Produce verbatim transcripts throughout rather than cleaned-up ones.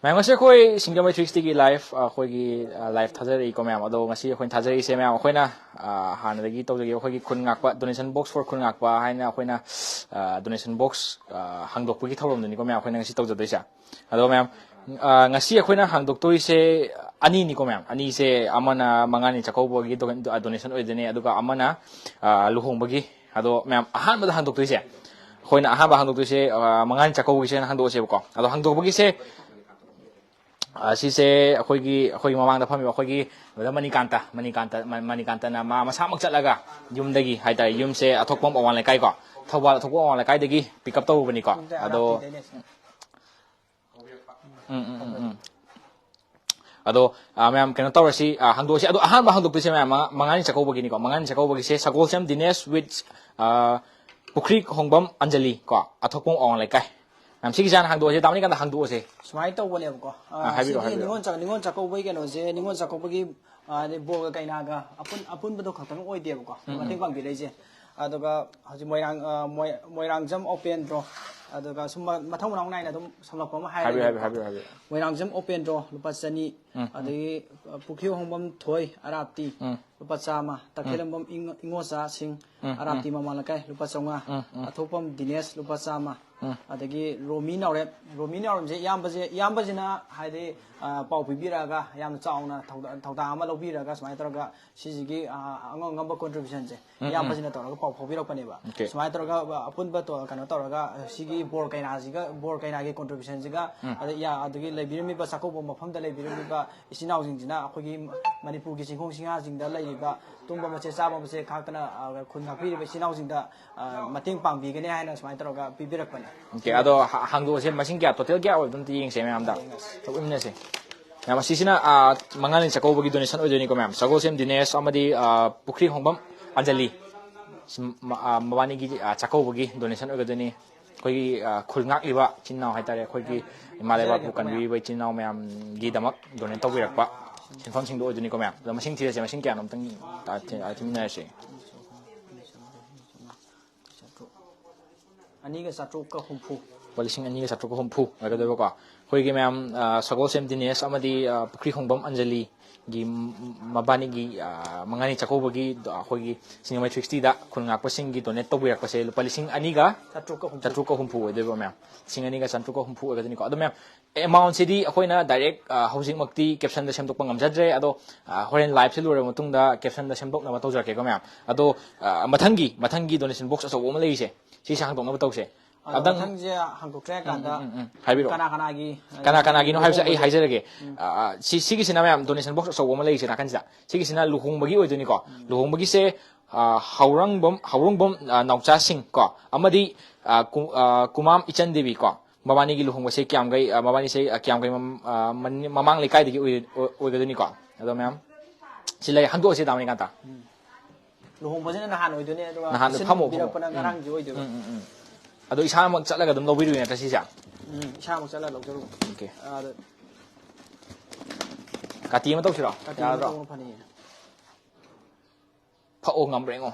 ꯃꯌꯥꯝ, ꯉꯁꯤ ꯑꯩꯈꯣꯏ Single by three sixty ꯒꯤ live, ꯑ, ꯑꯩꯈꯣꯏꯒꯤ, ꯑ, live ꯊꯥꯖꯔꯛꯏꯀꯣ, ꯃꯌꯥꯝ꯫ ꯑꯗꯣ ꯉꯁꯤ ꯑꯩꯈꯣꯏꯅ ꯊꯥꯖꯔꯛꯏꯁꯦ, ꯃꯌꯥꯝ, ꯑꯩꯈꯣꯏꯅ, ꯑ, ꯍꯥꯟꯅꯗꯒꯤ ꯇꯧꯖꯈꯤꯕ ꯑꯩꯈꯣꯏꯒꯤ ꯈꯨꯟ ꯉꯥꯛꯄ, Donation Box for ꯈꯨꯟ ꯉꯥꯛꯄ ꯍꯥꯏꯅ ꯑꯩꯈꯣꯏꯅ, ꯑ, donation box, ꯑ, ꯍꯥꯡꯗꯣꯛꯄꯒꯤ ꯊꯧꯔꯝꯗꯨꯅꯤꯀꯣ, ꯃꯌꯥꯝ, ꯑꯩꯈꯣꯏꯅ ꯉꯁꯤ ꯇꯧꯖꯗꯣꯏꯁꯦ꯫ ꯑꯗꯣ, ꯃꯌꯥꯝ, ꯑ, ꯉꯁꯤ ꯑꯩꯈꯣꯏꯅ ꯍꯥꯡꯗꯣꯛꯇꯣꯏꯁꯦ ꯑꯅꯤꯅꯤꯀꯣ, ꯃꯌꯥꯝ꯫ ꯑꯅꯤꯁꯦ, ꯑꯃꯅ ꯃꯉꯥꯅꯤ ꯆꯥꯛꯀꯧꯕꯒꯤ do-, ꯑ, donation ꯑꯣꯏꯗꯣꯏꯅꯦ, ꯑꯗꯨꯒ ꯑꯃꯅ, ꯑ, ꯂꯨꯍꯣꯡꯕꯒꯤ꯫ ꯑꯗꯣ, ꯃꯌꯥꯝ, ꯑꯍꯥꯟꯕꯗ ꯍꯥꯡꯗꯣꯛꯇꯣꯏꯁꯦ, ꯑꯩꯈꯣꯏꯅ ꯑꯍꯥꯟꯕ ꯍꯥꯡꯗꯣꯛꯇꯣꯏꯁꯦ, ꯑ, ꯃꯉꯥꯅꯤ ꯆꯥꯛꯀꯧꯕꯒꯤꯁꯦ ꯍꯥꯡꯗꯣꯛꯑꯁꯦꯕꯀꯣ꯫ ꯑꯗꯣ, ꯍꯥꯡꯗꯣꯛꯄꯒꯤꯁꯦ, ꯑ, ꯁꯤꯁꯦ ꯑꯩꯈꯣꯏꯒꯤ, ꯑꯩꯈꯣꯏꯒꯤ ꯃꯃꯥꯡꯗ ꯐꯝꯃꯤꯕ ꯑꯩꯈꯣꯏꯒꯤ brother ꯃꯅꯤꯀꯥꯟꯇ, ꯃꯅꯤꯀꯥꯟꯇ, ꯃ-, ꯃꯅꯤꯀꯥꯟꯇꯅ ꯃꯥ ꯃꯁꯥꯃꯛ ꯆꯠꯂꯒ ꯌꯨꯝꯗꯒꯤ ꯍꯥꯏꯇꯥꯔꯦ, ꯌꯨꯝꯁꯦ ꯑꯊꯣꯛꯄꯝ ꯑꯋꯥꯡ ꯂꯩꯀꯥꯏꯀꯣ, ꯊꯧꯕꯥꯜ ꯑꯊꯣꯛꯄꯝ ꯑꯋꯥꯡ ꯂꯩꯀꯥꯏꯗꯒꯤ pick up ꯇꯧꯔꯨꯕꯅꯤꯀꯣ꯫ ꯑꯗꯣ, ꯎꯝ, ꯎꯝ, ꯎꯝ, ꯎꯝ꯫ ꯑꯗꯣ, ꯑ, ꯃꯌꯥꯝ ꯀꯩꯅꯣ ꯇꯧꯔꯁꯤ, ꯑ, ꯍꯥꯡꯗꯣꯛꯑꯁꯤ꯫ ꯑꯗꯣ ꯑꯍꯥꯟꯕ ꯍꯥꯡꯗꯣꯛꯇꯣꯏꯁꯦ, ꯃꯌꯥꯝ, ꯃꯉꯥ-, ꯃꯉꯥꯅꯤ ꯆꯥꯛꯀꯧꯕꯒꯤꯅꯤꯀꯣ꯫ ꯃꯉꯥꯅꯤ ꯆꯥꯛꯀꯧꯕꯒꯤꯁꯦ ꯁꯒꯣꯜꯁꯦꯝ ꯗꯤꯅꯦꯁ with, ꯑ, ꯄꯨꯈ꯭ꯔꯤ ꯈꯣꯡꯕꯝ ꯑꯟꯖꯂꯤ ꯀꯣ, ꯑꯊꯣꯛꯄꯝ ꯑꯋꯥꯡ ꯂꯩꯀꯥꯏ꯫ ꯃꯌꯥꯝ, ꯁꯤꯒꯤ ꯆꯥꯅ ꯍꯥꯡꯗꯣꯛꯑꯁꯦ, ꯇꯥꯃꯅꯤ ꯀꯥꯟꯗ ꯍꯥꯡꯗꯣꯛꯑꯁꯦ꯫ ꯁꯨꯃꯥꯏꯅ ꯇꯧꯕꯅꯦꯕꯀꯣ꯫ ꯑ, ꯑ, ꯍꯥꯏꯕꯤꯔꯣ, ꯁꯤꯒꯤ ꯍꯥꯏꯕꯤꯔꯣ꯫ ꯅꯤꯉꯣꯜ ꯆꯥꯛ-, ꯅꯤꯉꯣꯜ ꯆꯥꯛꯀꯧꯕꯒꯤ ꯀꯩꯅꯣꯁꯦ, ꯅꯤꯉꯣꯜ ꯆꯥꯛꯀꯧꯕꯒꯤ, ꯑ, ꯑꯗꯩ ꯕꯣꯔꯒ ꯀꯩꯅꯥꯒ ꯑꯄꯨꯟ-, ꯑꯄꯨꯟꯕꯗꯣ ꯈꯛꯇꯪ ꯑꯣꯏꯗꯦꯕꯀꯣ, ꯎꯝ, ꯃꯇꯦꯡ ꯎꯝ꯫ ꯄꯥꯡꯕꯤꯔꯛꯏꯁꯦ꯫ ꯑꯗꯨꯒ ꯍꯧꯖꯤꯛ ꯃꯣꯏꯔꯥꯡ, ꯑ, ꯃꯣꯏ-, ꯃꯣꯏꯔꯥꯡꯖꯝ ꯑꯣꯄꯦꯟꯗ꯭ꯔꯣ, ꯑꯗꯨꯒ ꯁꯨꯝ ꯃ-, ꯃꯊꯧ ꯃꯅꯥꯎ ꯅꯥꯏꯅ ꯑꯗꯨꯝ ꯁꯝꯂꯛꯄ ꯑꯃ ꯍꯥꯏꯕꯤꯌꯨ, ꯍꯥꯏꯔꯒꯦꯕꯀꯣ꯫ ꯍꯥꯏꯕꯤꯌꯨ, ꯍꯥꯏꯕꯤꯌꯨ, ꯍꯥꯏꯕꯤꯌꯨ꯫ ꯃꯣꯏꯔꯥꯡꯖꯝ ꯑꯣꯄꯦꯟꯗ꯭ꯔꯣ ꯂꯨꯄꯥ ꯆꯅꯤ, ꯎꯝ, ꯎꯝ꯫ ꯑꯗꯒꯤ, ꯑ, ꯄꯨꯈ꯭ꯔꯤ ꯍꯣꯡꯕꯝ ꯊꯣꯏ ꯑꯔꯥꯞꯇꯤ ꯎꯝ꯫ ꯂꯨꯄꯥ ꯆꯥꯝꯃ, ꯎꯝ꯫ ꯇꯈꯦꯜꯂꯝꯕꯝ ꯏꯉꯣ-, ꯏꯉꯣꯆꯥꯁꯤꯡ ꯎꯝ, ꯎꯝ꯫ ꯑꯔꯥꯞꯇꯤ ꯃꯃꯥ ꯂꯩꯀꯥꯏ ꯂꯨꯄꯥ ꯆꯥꯝꯃꯉꯥ, ꯎꯝ, ꯎꯝ꯫ ꯑꯊꯣꯛꯄꯝ ꯗꯤꯅꯦꯁ ꯂꯨꯄꯥ ꯆꯥꯝꯃ, ꯎꯝ꯫ ꯑꯗꯒꯤ ꯔꯣꯃꯤ ꯅꯥꯎꯔꯦꯝ, ꯔꯣꯃꯤ ꯅꯥꯎꯔꯦꯝꯁꯦ ꯏꯌꯥꯝꯕꯁꯦ, ꯏꯌꯥꯝꯕꯁꯤꯅ ꯍꯥꯏꯗꯤ, ꯑ, ꯄꯥꯎ ꯄꯤꯕꯤꯔꯛꯑꯒ ꯌꯥꯝꯅ ꯆꯥꯎꯅ ꯊꯧꯗꯥ-, ꯊꯧꯗꯥꯡ ꯑꯃ ꯂꯧꯕꯤꯔꯒ ꯁꯨꯃꯥꯏꯅ ꯇꯧꯔꯒ ꯁꯤꯁꯤꯒꯤ, ꯑ, ꯑꯉꯝ ꯑꯉꯝꯕ contributionꯁꯦ ꯎꯝ, ꯎꯝ꯫ ꯏꯌꯥꯝꯕꯁꯤꯅ ꯇꯧꯔꯒ ꯄꯥꯎ ꯐꯥꯎꯕꯤꯔꯛꯄꯅꯦꯕ꯫ OK꯫ ꯁꯨꯃꯥꯏꯅ ꯇꯧꯔꯒ, ꯑ, ꯑꯄꯨꯟꯕ ꯇꯣ-, ꯀꯩꯅꯣ ꯇꯧꯔꯒ, ꯑ, ꯁꯤꯒꯤ ꯕꯣꯔ ꯀꯩꯅꯥꯁꯤꯒ, ꯕꯣꯔ ꯀꯩꯅꯥꯒꯤ contributionꯁꯤꯒ, ꯎꯝ꯫ ꯑꯗ, ꯌꯥ-, ꯑꯗꯒꯤ ꯂꯩꯕꯤꯔꯝꯃꯤꯕ ꯆꯥꯛꯀꯧꯕ ꯃꯐꯝꯗ ꯂꯩꯕꯤꯔꯝꯃꯤꯕ ꯏꯆꯤꯟ ꯏꯅꯥꯎꯁꯤꯡꯁꯤꯅ ꯑꯩꯈꯣꯏꯒꯤ ꯃꯅꯤꯄꯨꯔꯒꯤ ꯆꯤꯡꯈꯣꯡ ꯆꯤꯡꯌꯥꯁꯤꯡꯗ ꯂꯩꯔꯤꯕ ꯇꯨꯝꯕ ꯃꯆꯦꯠ ꯆꯥꯕ ꯃꯆꯦꯠ ꯈꯥꯛꯇꯅ, ꯑ, ꯈꯨꯟ ꯉꯥꯛꯄꯤꯔꯤꯕ ꯏꯆꯤꯟ ꯏꯅꯥꯎꯁꯤꯡꯗ, ꯑ, ꯃꯇꯦꯡ ꯄꯥꯡꯕꯤꯒꯅꯤ ꯍꯥꯏꯅ ꯁꯨꯃꯥꯏꯅ ꯇꯧꯔꯒ ꯄꯤꯕꯤꯔꯛꯄꯅꯦ꯫ OK, ꯑꯗꯣ ꯍ-, ꯍꯥꯡꯗꯣꯛꯑꯁꯦ, ꯃꯁꯤꯡ ꯀꯌꯥ, total ꯀꯌꯥ ꯑꯣꯏꯕꯅꯣ ꯑꯝꯇ ꯌꯦꯡꯁꯦ ꯃꯌꯥꯝꯗ꯫ ꯌꯦꯡꯉꯁꯤ꯫ ꯊꯣꯛꯃꯤꯟꯅꯁꯦ꯫ ꯃꯌꯥꯝ, ꯑꯁꯤꯁꯤꯅ, ꯑ, ꯃꯉꯥꯅꯤ ꯆꯥꯛꯀꯧꯕꯒꯤ donation ꯑꯣꯏꯗꯣꯏꯅꯤꯀꯣ, ꯃꯌꯥꯝ꯫ ꯁꯒꯣꯜꯁꯦꯝ ꯗꯤꯅꯦꯁ ꯑꯃꯗꯤ, ꯑ, ꯄꯨꯈ꯭ꯔꯤ ꯍꯣꯡꯕꯝ ꯑꯟꯖꯂꯤ꯫ ꯁꯤ ꯃ-, ꯑ, ꯃꯕꯥꯅꯤꯒꯤ, ꯑ, ꯆꯥꯛꯀꯧꯕꯒꯤ donation ꯑꯣꯏꯒꯗꯣꯏꯅꯤ꯫ ꯑꯩꯈꯣꯏꯒꯤ, ꯑ, ꯈꯨꯜ ꯉꯥꯛꯂꯤꯕ ꯏꯆꯤꯟ ꯏꯅꯥꯎ ꯍꯥꯏꯇꯥꯔꯦ, ꯑꯩꯈꯣꯏꯒꯤ ꯏꯃꯥ ꯂꯩꯕꯥꯛꯄꯨ ꯀꯟꯕꯤꯔꯤꯕ ꯏꯆꯤꯟ ꯏꯅꯥꯎ ꯃꯌꯥꯝꯒꯤꯗꯃꯛ donate ꯇꯧꯕꯤꯔꯛꯄ ꯁꯦꯟꯐꯝꯁꯤꯡꯗꯣ ꯑꯣꯏꯗꯣꯏꯅꯤꯀꯣ, ꯃꯌꯥꯝ꯫ ꯑꯗꯣ ꯃꯁꯤꯡ ꯊꯤꯔꯁꯦ, ꯃꯁꯤꯡ ꯀꯌꯥꯅꯣ ꯑꯝꯇꯪ ꯇꯥ-, ꯊꯤ-, ꯑ, ꯊꯤꯃꯤꯟꯅꯔꯁꯦ꯫ ꯑꯅꯤꯒ ꯆꯥꯇ꯭ꯔꯨꯛꯀ ꯍꯨꯝꯐꯨ꯫ ꯂꯨꯄꯥ ꯂꯤꯁꯤꯡ ꯑꯅꯤꯒ ꯆꯥꯇ꯭ꯔꯨꯛꯀ ꯍꯨꯝꯐꯨ ꯑꯣꯏꯒꯗꯣꯏꯕꯀꯣ꯫ ꯑꯩꯈꯣꯏꯒꯤ ꯃꯌꯥꯝ, ꯑ, ꯁꯒꯣꯜꯁꯦꯝ ꯗꯤꯅꯦꯁ ꯑꯃꯗꯤ, ꯑ, ꯄꯨꯈ꯭ꯔꯤ ꯈꯣꯡꯕꯝ ꯑꯟꯖꯂꯤꯒꯤ ꯃ-, ꯃꯕꯥꯅꯤꯒꯤ, ꯑ, ꯃꯉꯥꯅꯤ ꯆꯥꯛꯀꯧꯕꯒꯤ, ꯑ, ꯑꯩꯈꯣꯏꯒꯤ ꯁꯤꯅꯦꯃꯥ ꯊ꯭ꯔꯤ ꯁꯤꯛꯁꯇꯤꯗ ꯈꯨꯟ ꯉꯥꯛꯄꯁꯤꯡꯒꯤ ꯗꯣꯅꯦꯠ ꯇꯧꯕꯤꯔꯛꯄꯁꯦ ꯂꯨꯄꯥ ꯂꯤꯁꯤꯡ ꯑꯅꯤꯒ ꯆꯥꯇ꯭ꯔꯨꯛꯀ ꯍꯨꯝꯐꯨ꯫ ꯆꯥꯇ꯭ꯔꯨꯛꯀ ꯍꯨꯝꯐꯨ ꯑꯣꯏꯗꯣꯏꯕ ꯃꯌꯥꯝ꯫ ꯂꯤꯁꯤꯡ ꯑꯅꯤꯒ ꯆꯥꯇ꯭ꯔꯨꯛꯀ ꯍꯨꯝꯐꯨ ꯑꯣꯏꯒꯗꯣꯏꯅꯤꯀꯣ꯫ ꯑꯗꯣ ꯃꯌꯥꯝ, ꯑꯦꯃꯥꯎꯟꯁꯤꯗꯤ ꯑꯩꯈꯣꯏꯅ ꯗꯥꯏꯔꯦꯛ, ꯑ, ꯍꯧꯖꯤꯛꯃꯛꯇꯤ ꯀꯦꯞꯁꯟꯗ ꯁꯦꯝꯗꯣꯛꯄ ꯉꯝꯖꯗ꯭ꯔꯦ꯫ ꯑꯗꯣ, ꯑ, ꯍꯣꯔꯦꯟ ꯂꯥꯏꯞꯁꯦ ꯂꯣꯏꯔꯕ ꯃꯇꯨꯡꯗ ꯀꯦꯞꯁꯟꯗ ꯁꯦꯝꯗꯣꯛꯅꯕ ꯇꯧꯖꯔꯛꯀꯦꯀꯣ ꯃꯌꯥꯝ꯫ ꯑꯗꯣ, ꯑ, ꯃꯊꯪꯒꯤ, ꯃꯊꯪꯒꯤ ꯗꯣꯅꯦꯁꯟ ꯕꯣꯛꯁ ꯑꯆꯧꯕ ꯑꯃ ꯂꯩꯔꯤꯁꯦ, ꯁꯤꯁꯦ ꯍꯥꯡꯗꯣꯛꯅꯕ ꯇꯧꯁꯦ꯫ ꯑꯗꯣ ꯑꯝꯇꯪ ꯃꯊꯪꯁꯦ ꯍꯥꯡꯗꯣꯛꯇ꯭ꯔꯤꯉꯩ ꯀꯥꯟꯗ ꯎꯝ, ꯎꯝ, ꯎꯝ, ꯍꯥꯏꯕꯤꯔꯛꯑꯣ꯫ ꯀꯅꯥ ꯀꯅꯥꯒꯤ, ꯀꯅꯥ ꯀꯅꯥꯒꯤꯅꯣ ꯍꯥꯏꯕꯁꯦ ꯑꯩ ꯂꯨꯍꯣꯡꯕꯁꯦ? ꯍꯥꯏꯖꯔꯒꯦ꯫ ꯎꯝ꯫ ꯑ, ꯑ, ꯁꯤ, ꯁꯤꯒꯤꯁꯤꯅ ꯃꯌꯥꯝ ꯗꯣꯅꯦꯁꯟ ꯕꯣꯛꯁ ꯑꯆꯧꯕ ꯑꯃ ꯂꯩꯔꯤꯁꯦ ꯅꯥꯀꯟꯁꯤꯗ꯫ ꯁꯤꯒꯤꯁꯤꯅ ꯂꯨꯍꯣꯡꯕꯒꯤ ꯑꯣꯏꯗꯣꯏꯅꯤꯀꯣ꯫ ꯎꯝ꯫ ꯂꯨꯍꯣꯡꯕꯒꯤꯁꯦ, ꯑ, ꯍꯧꯔꯪꯕꯝ, ꯍꯧꯔꯪꯕꯝ, ꯑ, ꯅꯥꯎꯆꯥꯁꯤꯡ ꯀꯣ, ꯑꯃꯗꯤ, ꯑ, ꯀꯨ-, ꯑ, ꯀꯨꯃꯥꯝ ꯏꯆꯟ ꯗꯦꯕꯤ ꯀꯣ꯫ ꯃꯕꯥꯅꯤꯒꯤ ꯂꯨꯍꯣꯡꯕꯁꯦ ꯀꯌꯥꯝꯒꯩ, ꯑ, ꯃꯕꯥꯅꯤꯁꯦ, ꯑ, ꯀꯌꯥꯝꯒꯩ ꯃꯝ-, ꯑ, ꯃꯅꯤ-, ꯃꯃꯥꯡ ꯂꯩꯀꯥꯏꯗꯒꯤ ꯑꯣꯏ-, ꯑꯣꯏ-, ꯑꯣꯏꯒꯗꯣꯏꯅꯤꯀꯣ꯫ ꯑꯗꯣ ꯃꯌꯥꯝ ꯁꯤ ꯂꯩ, ꯍꯥꯡꯗꯣꯛꯑꯁꯤ ꯇꯥꯃꯣ ꯅꯤꯀꯥꯟꯇ꯫ ꯎꯝ꯫ ꯂꯨꯍꯣꯡꯕꯁꯤꯅ ꯅꯍꯥꯟ ꯑꯣꯏꯗꯣꯏꯅꯦ, ꯑꯗꯨꯒ ꯅꯍꯥꯟꯗꯣ ꯁꯤꯟ ꯐꯝꯃꯣ, ꯐꯝꯃꯣ꯫ ꯄꯤꯔꯛꯄꯅ ꯎꯝ꯫ ꯉꯔꯥꯡꯒꯤ ꯑꯣꯏꯗꯣꯏꯕ꯫ ꯎꯝ, ꯎꯝ, ꯎꯝ꯫ ꯑꯗꯣ ꯏꯁꯥꯃꯛ ꯆꯠꯂꯒ ꯑꯗꯨꯝ ꯂꯧꯕꯤꯔꯨꯏ ꯅꯠꯇ꯭ꯔꯥ ꯁꯤꯁꯦ? ꯎꯝ, ꯏꯁꯥꯃꯛ ꯆꯠꯂ ꯂꯧꯖꯔꯨꯕ꯫ ꯑꯣꯀꯦ꯫ ꯑꯗ ꯀꯥꯇꯤ ꯑꯃ ꯇꯧꯁꯤꯔꯣ? ꯀꯥꯇꯤ ꯑꯃ ꯌꯥꯔꯗ꯭ꯔꯣ? ꯇꯧꯕꯅ ꯐꯅꯤꯌꯦ꯫ ꯐꯛꯑꯣ ꯉꯝꯕ꯭ꯔꯦꯉꯣ꯫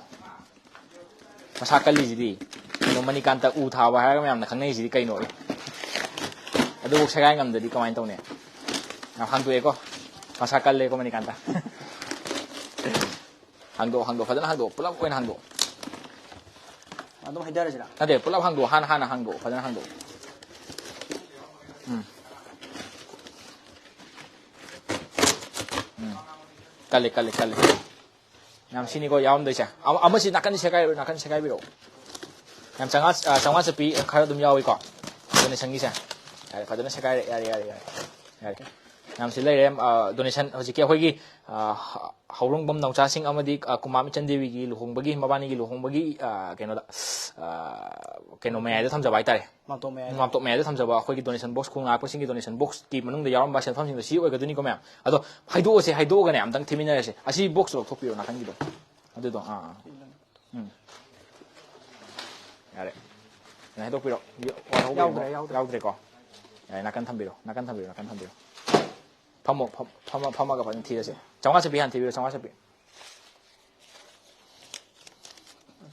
ꯃꯁꯥ ꯀꯜꯂꯤꯁꯤꯗꯤ꯫ ꯀꯩꯅꯣ ꯃꯅꯤꯀꯥꯟꯇ ꯎ ꯊꯥꯕ ꯍꯥꯏꯔꯒ ꯃꯌꯥꯝꯅ ꯈꯪꯅꯩꯁꯤꯗꯤ ꯀꯩꯅꯣ? ꯑꯗꯨꯕꯨ ꯁꯦꯒꯥꯏ ꯉꯝꯗ꯭ꯔꯗꯤ ꯀꯃꯥꯏꯅ ꯇꯧꯅꯤ? ꯌꯥꯝ ꯍꯥꯡꯗꯣꯛꯑꯦꯀꯣ꯫ ꯃꯁꯥ ꯀꯜꯂꯦꯀꯣ ꯃꯅꯤꯀꯥꯟꯇ꯫ ꯍꯥꯡꯗꯣꯛ, ꯍꯥꯡꯗꯣꯛ, ꯐꯖꯅ ꯍꯥꯡꯗꯣꯛ, ꯄꯨꯂꯞ ꯑꯣꯏꯅ ꯍꯥꯡꯗꯣꯛ꯫ ꯑꯗꯨꯝ ꯍꯩꯊꯔꯁꯤꯔꯥ? ꯅꯠꯇꯦ, ꯄꯨꯂꯞ ꯍꯥꯡꯗꯣꯛ, ꯍꯥꯟꯅ, ꯍꯥꯟꯅ ꯍꯥꯡꯗꯣꯛ, ꯐꯖꯅ ꯍꯥꯡꯗꯣꯛ꯫ ꯎꯝ꯫ ꯎꯝ꯫ ꯀꯜꯂꯤ, ꯀꯜꯂꯤ, ꯀꯜꯂꯤ꯫ ꯌꯥꯝ ꯁꯤꯅꯤꯀꯣ ꯌꯥꯎꯔꯝꯗꯣꯏꯁꯦ꯫ ꯑꯃ-, ꯑꯃꯁꯤ ꯅꯥꯀꯟ ꯁꯦꯒꯥꯏꯔꯣ, ꯅꯥꯀꯟ ꯁꯦꯒꯥꯏꯕꯤꯔꯛꯑꯣ꯫ ꯌꯥꯝ ꯆꯥꯝꯃꯉꯥ, ꯑ, ꯆꯥꯝꯃꯉꯥ ꯆꯠꯄꯤ ꯈꯔ ꯑꯗꯨꯝ ꯌꯥꯎꯏꯀꯣ꯫ ꯗꯣꯅꯦꯁꯟꯒꯤꯁꯦ꯫ ꯌꯥꯔꯦ, ꯐꯖꯅ ꯁꯦꯒꯥꯏꯔꯦ꯫ ꯌꯥꯔꯦ, ꯌꯥꯔꯦ, ꯌꯥꯔꯦ꯫ ꯌꯥꯔꯦ꯫ ꯌꯥꯝ ꯁꯤ ꯂꯩꯔꯦ꯫ ꯑ, ꯗꯣꯅꯦꯁꯟ ꯍꯧꯖꯤꯛꯀꯤ ꯑꯩꯈꯣꯏꯒꯤ, ꯑ, ꯍ-, ꯍꯧꯔꯣꯡꯕꯝ ꯅꯥꯎꯆꯥꯁꯤꯡ ꯑꯃꯗꯤ, ꯑ, ꯀꯨꯃꯥꯝ ꯏꯆꯟ ꯗꯦꯕꯤꯒꯤ ꯂꯨꯍꯣꯡꯕꯒꯤ, ꯃꯕꯥꯅꯤꯒꯤ ꯂꯨꯍꯣꯡꯕꯒꯤ, ꯑ, ꯀꯩꯅꯣꯗ, ꯑ, ꯀꯩꯅꯣ ꯃꯌꯥꯏꯗ ꯊꯝꯖꯕ ꯍꯥꯏꯇꯥꯔꯦ꯫ ꯃꯥꯝꯇꯣꯞ ꯃꯌꯥꯏꯗ꯫ ꯃꯥꯝꯇꯣꯞ ꯃꯌꯥꯏꯗ ꯊꯝꯖꯕ ꯑꯩꯈꯣꯏꯒꯤ ꯗꯣꯅꯦꯁꯟ ꯕꯣꯛꯁ, ꯈꯨꯟ ꯉꯥꯛꯄꯁꯤꯡꯒꯤ ꯗꯣꯅꯦꯁꯟ ꯕꯣꯛꯁꯀꯤ ꯃꯅꯨꯡꯗ ꯌꯥꯎꯔꯝꯕ ꯁꯦꯟꯐꯝꯁꯤꯡꯗꯣ ꯁꯤ ꯑꯣꯏꯒꯗꯣꯏꯅꯤꯀꯣ ꯃꯌꯥꯝ꯫ ꯑꯗꯣ ꯍꯥꯏꯗꯣꯛꯑꯁꯦ, ꯍꯥꯏꯗꯣꯛꯑꯒꯅꯦ ꯑꯝꯇꯪ ꯊꯤꯃꯤꯟꯅꯔꯁꯦ꯫ ꯑꯁꯤ ꯕꯣꯛꯁꯇꯣ ꯂꯧꯊꯣꯛꯄꯤꯔꯣ ꯅꯥꯀꯟꯒꯤꯗꯣ꯫ ꯑꯗꯨꯗꯣ, ꯑꯥ, ꯑꯥ꯫ ꯎꯝ꯫ ꯌꯥꯔꯦ꯫ ꯀꯩꯅꯣ ꯍꯥꯏꯗꯣꯛꯄꯤꯔꯣ꯫ ꯌ-, ꯋꯥꯍꯧꯕ ꯌꯥꯎꯗ꯭ꯔꯦ, ꯌꯦꯡꯉꯣ꯫ ꯌꯥꯎꯗ꯭ꯔꯦ꯫ ꯌꯥꯎꯗ꯭ꯔꯦꯀꯣ? ꯌꯥꯔꯦ, ꯅꯥꯀꯟ ꯊꯝꯕꯤꯔꯣ, ꯅꯥꯀꯟ ꯊꯝꯕꯤꯔꯣ, ꯅꯥꯀꯟ ꯊꯝꯕꯤꯔꯣ꯫ ꯐꯝꯃꯣ, ꯐꯝ-, ꯐꯝꯃ-, ꯐꯝꯃꯒ ꯐꯖꯅ ꯊꯤꯔꯁꯦ꯫ ꯆꯥꯝꯃꯉꯥ ꯆꯠꯄꯤ ꯍꯥꯟꯅ ꯊꯤꯕꯤꯔꯣ, ꯆꯥꯝꯃꯉꯥ ꯆꯠꯄꯤ꯫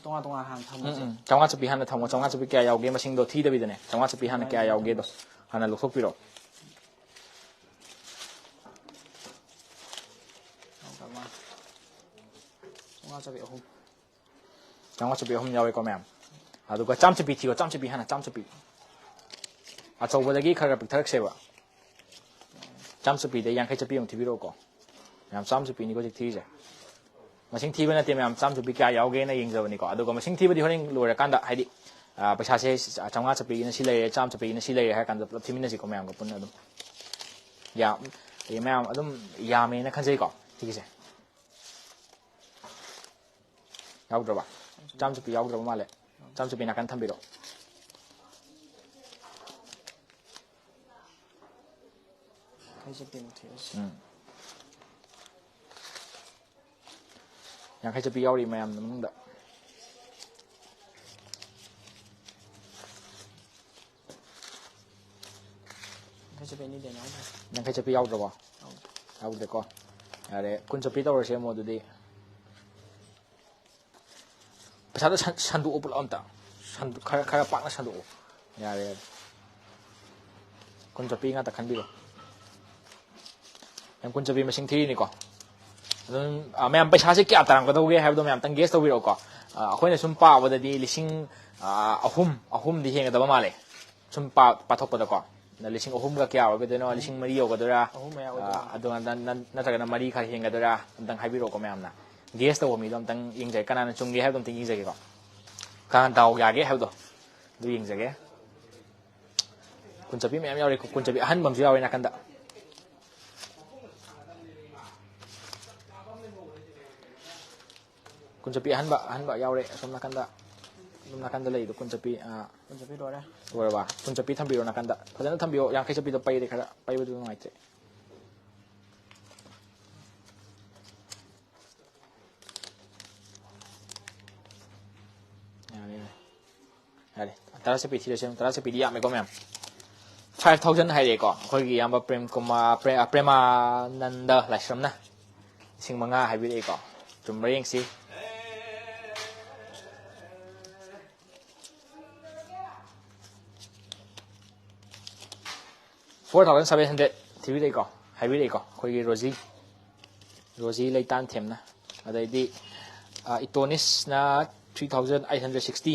ꯇꯣꯉꯥꯟ ꯇꯣꯉꯥꯟ ꯍꯥꯟꯅ ꯎꯝ ꯊꯝꯃꯁꯦ꯫ ꯎꯝ꯫ ꯆꯥꯝꯃꯉꯥ ꯆꯠꯄꯤ ꯍꯥꯟꯅ ꯊꯝꯃꯣ꯫ ꯆꯥꯝꯃꯉꯥ ꯆꯠꯄꯤ ꯀꯌꯥ ꯌꯥꯎꯒꯦ ꯃꯁꯤꯡꯗꯣ ꯊꯤꯗꯕꯤꯗꯅꯦ꯫ ꯆꯥꯝꯃꯉꯥ ꯆꯠꯄꯤ ꯍꯥꯟꯅ ꯀꯌꯥ ꯌꯥꯎꯒꯦꯗꯣ ꯍꯥꯟꯅ ꯂꯧꯊꯣꯛꯄꯤꯔꯣ꯫ ꯆꯥꯝꯃꯉꯥ ꯆꯠꯄꯤ ꯑꯍꯨꯝ꯫ ꯆꯥꯝꯃꯉꯥ ꯆꯠꯄꯤ ꯑꯍꯨꯝ ꯌꯥꯎꯔꯦꯀꯣ ꯃꯌꯥꯝ꯫ ꯑꯗꯨꯒ ꯆꯥꯝꯃ ꯆꯠꯄꯤ ꯊꯤꯌꯣ꯫ ꯆꯥꯝꯃ ꯆꯠꯄꯤ ꯍꯥꯟꯅ, ꯆꯥꯝꯃ ꯆꯠꯄꯤ꯫ ꯑꯆꯧꯕꯗꯒꯤ ꯈꯔ ꯈꯔ ꯄꯤꯛꯊꯔꯛꯁꯦꯕ꯫ ꯆꯥꯝꯃ ꯆꯠꯄꯤꯗ ꯌꯥꯡꯈꯩ ꯆꯠꯄꯤ ꯑꯃꯨꯛ ꯊꯤꯕꯤꯔꯛꯑꯣꯀꯣ꯫ ꯃꯌꯥꯝ ꯆꯥꯝꯃ ꯆꯠꯄꯤꯅꯤꯀꯣ ꯍꯧꯖꯤꯛ ꯊꯤꯔꯤꯁꯦ꯫ ꯃꯁꯤꯡ ꯊꯤꯕ ꯅꯠꯇꯦ ꯃꯌꯥꯝ, ꯆꯥꯝꯃ ꯆꯠꯄꯤ ꯀꯌꯥ ꯌꯥꯎꯒꯦꯅ ꯌꯦꯡꯖꯕꯅꯤꯀꯣ꯫ ꯑꯗꯨꯒ ꯃꯁꯤꯡ ꯊꯤꯕꯗꯤ ꯍꯣꯔꯦꯟ ꯂꯣꯏꯔꯀꯥꯟꯗ, ꯍꯥꯏꯗꯤ, ꯑ, ꯄꯩꯁꯥꯁꯦ ꯆꯥꯝꯃꯉꯥ ꯆꯠꯄꯤꯒꯤꯅ ꯁꯤ ꯂꯩꯔꯦ, ꯆꯥꯝꯃ ꯆꯠꯄꯤꯒꯤꯅ ꯁꯤ ꯂꯩꯔꯦ ꯍꯥꯏꯔ ꯀꯥꯟꯗ ꯄꯨꯂꯞ ꯊꯤꯃꯤꯟꯅꯁꯤꯀꯣ ꯃꯌꯥꯝꯒ ꯄꯨꯟꯅ ꯑꯗꯨꯝ꯫ ꯌꯥꯝ, ꯑꯗꯩ ꯃꯌꯥꯝ ꯑꯗꯨꯝ ꯌꯥꯝꯃꯦꯅ ꯈꯟꯖꯩꯀꯣ ꯁꯤꯒꯤꯁꯦ꯫ ꯌꯥꯎꯗ꯭ꯔꯕ? ꯆꯥꯝꯃ ꯆꯠꯄꯤ ꯌꯥꯎꯗ꯭ꯔꯕ ꯃꯥꯜꯂꯦ꯫ ꯆꯥꯝꯃ ꯆꯠꯄꯤ ꯅꯥꯀꯟ ꯊꯝꯕꯤꯔꯣ꯫ ꯌꯥꯡꯈꯩ ꯆꯠꯄꯤ ꯑꯃꯨꯛ ꯊꯤꯔꯁꯤ꯫ ꯎꯝ꯫ ꯌꯥꯡꯈꯩ ꯆꯠꯄꯤ ꯌꯥꯎꯔꯤ ꯃꯌꯥꯝ ꯃꯅꯨꯡꯗ꯫ ꯌꯥꯡꯈꯩ ꯆꯠꯄꯤ ꯑꯅꯤꯗꯩ ꯌꯥꯎꯗ꯭ꯔꯦ꯫ ꯌꯥꯡꯈꯩ ꯆꯠꯄꯤ ꯌꯥꯎꯗ꯭ꯔꯕꯣ? ꯌꯥꯎꯗ꯭ꯔꯦ꯫ ꯌꯥꯎꯗ꯭ꯔꯦꯀꯣ꯫ ꯌꯥꯔꯦ, ꯀꯨꯟ ꯆꯠꯄꯤ ꯇꯧꯔꯁꯦ ꯑꯃꯨꯛ ꯑꯗꯨꯗꯤ꯫ ꯄꯩꯁꯥꯗꯣ ꯁꯟ-, ꯁꯟꯗꯣꯛꯑꯣ ꯄꯨꯂꯞ ꯑꯝꯇ꯫ ꯁꯟꯗꯣ-, ꯈꯔ, ꯈꯔ ꯄꯥꯛꯅ ꯁꯟꯗꯣꯛꯑꯣ꯫ ꯌꯥꯔꯦ, ꯌꯥꯔꯦ꯫ ꯀꯨꯟ ꯆꯠꯄꯤ ꯉꯥꯛꯇ ꯈꯟꯕꯤꯔꯣ꯫ ꯃꯌꯥꯝ ꯀꯨꯟ ꯆꯠꯄꯤ ꯃꯁꯤꯡ ꯊꯤꯔꯤꯅꯤꯀꯣ꯫ ꯑꯗꯨꯝ, ꯑ, ꯃꯌꯥꯝ ꯄꯩꯁꯥꯁꯦ ꯀꯌꯥ ꯇꯥꯔꯝꯒꯗꯧꯒꯦ ꯍꯥꯏꯕꯗꯣ ꯃꯌꯥꯝꯇꯪ guess ꯇꯧꯕꯤꯔꯛꯑꯣꯀꯣ꯫ ꯑ, ꯑꯩꯈꯣꯏꯅ ꯁꯨꯝ ꯄꯥꯕꯗꯗꯤ ꯂꯤꯁꯤꯡ, ꯑ, ꯑꯍꯨꯝ, ꯑꯍꯨꯝꯗꯤ ꯍꯦꯟꯒꯗꯕ ꯃꯥꯜꯂꯦ꯫ ꯁꯨꯝ ꯄꯥ-, ꯄꯥꯊꯣꯛꯄꯗꯀꯣ꯫ ꯑꯗ ꯂꯤꯁꯤꯡ ꯑꯍꯨꯝꯒ ꯀꯌꯥ ꯑꯣꯏꯒꯗꯣꯏꯅꯣ? ꯂꯤꯁꯤꯡ ꯃꯔꯤ ꯌꯧꯒꯗꯣꯏꯔꯥ? ꯑꯍꯨꯝ ꯃꯌꯥ ꯑꯣꯏꯗꯣꯏꯔꯥ? ꯑ, ꯑꯗꯨꯒ ꯅ-, ꯅ-, ꯅꯠꯇ꯭ꯔꯒꯅ ꯃꯔꯤ ꯈꯔ ꯍꯦꯟꯒꯗꯣꯏꯔꯥ? ꯑꯝꯇꯪ ꯍꯥꯏꯕꯤꯔꯛꯑꯣꯀꯣ ꯃꯌꯥꯝꯅ꯫ Guess ꯇꯧꯕ ꯃꯤꯗꯣ ꯑꯝꯇꯪ ꯌꯦꯡꯖꯒꯦ꯫ ꯀꯅꯥꯅ ꯆꯨꯝꯒꯦ ꯍꯥꯏꯕꯗꯣ ꯑꯝꯇꯪ ꯌꯦꯡꯖꯒꯦꯀꯣ꯫ ꯀꯅꯥ ꯗꯥꯎ ꯌꯥꯒꯦ ꯍꯥꯏꯕꯗꯣ ꯑꯗꯨ ꯌꯦꯡꯖꯒꯦ꯫ ꯀꯨꯟ ꯆꯠꯄꯤ ꯃꯌꯥꯝ ꯌꯥꯎꯔꯤ꯫ ꯀꯨꯟ ꯆꯠꯄꯤ ꯑꯍꯟꯕ ꯑꯃꯁꯨ ꯌꯥꯎꯔꯤ ꯅꯥꯀꯟꯗ꯫ ꯀꯨꯟ ꯆꯠꯄꯤ ꯑꯍꯟꯕ, ꯑꯍꯟꯕ ꯌꯥꯎꯔꯦ ꯑꯁꯣꯝ ꯅꯥꯀꯟꯗ꯫ ꯑꯗꯨꯝ ꯅꯥꯀꯟꯗ ꯂꯩꯗꯣ ꯀꯨꯟ ꯆꯠꯄꯤ, ꯑꯥ, ꯀꯨꯟ ꯆꯠꯄꯤ ꯂꯣꯏꯔꯦ꯫ ꯂꯣꯏꯔꯕ? ꯀꯨꯟ ꯆꯠꯄꯤ ꯊꯝꯕꯤꯔꯣ ꯅꯥꯀꯟꯗ꯫ ꯐꯖꯅ ꯊꯝꯕꯤꯌꯣ꯫ ꯌꯥꯡꯈꯩ ꯆꯠꯄꯤꯗꯣ ꯄꯩꯔꯦ ꯈꯔ꯫ ꯄꯩꯕꯗꯨ ꯅꯨꯡꯉꯥꯏꯇ꯭ꯔꯦ꯫ ꯌꯥꯔꯦ, ꯌꯥꯔꯦ꯫ ꯌꯥꯔꯦ꯫ ꯇꯔꯥ ꯆꯠꯄꯤ ꯊꯤꯔꯁꯦ꯫ ꯇꯔꯥ ꯆꯠꯄꯤꯗꯤ ꯌꯥꯝꯃꯦꯀꯣ ꯃꯌꯥꯝ꯫ Five thousand ꯍꯥꯏꯔꯛꯑꯦꯀꯣ꯫ ꯑꯩꯈꯣꯏꯒꯤ ꯏꯌꯥꯝꯕ ꯄ꯭ꯔꯦꯝ ꯀꯨꯃꯥꯔ, ꯄ꯭ꯔꯦ-, ꯄ꯭ꯔꯦꯃꯥꯅꯟꯗ ꯂꯥꯏꯁ꯭ꯔꯝꯅ ꯂꯤꯁꯤꯡ ꯃꯉꯥ ꯍꯥꯏꯕꯤꯔꯛꯑꯦꯀꯣ꯫ ꯆꯨꯝꯕ꯭ꯔꯥ ꯌꯦꯡꯁꯤ꯫ Four thousand seven hundred ꯊꯤꯕꯤꯔꯛꯏꯀꯣ, ꯍꯥꯏꯕꯤꯔꯛꯏꯀꯣ ꯑꯩꯈꯣꯏꯒꯤ ꯔꯣꯖꯤ, ꯔꯣꯖꯤ ꯂꯩꯇꯥꯟ ꯊꯦꯝꯅ꯫ ꯑꯗꯩꯗꯤ, ꯑ, ꯏꯇꯣꯅꯤꯁꯅ three thousand eight hundred sixty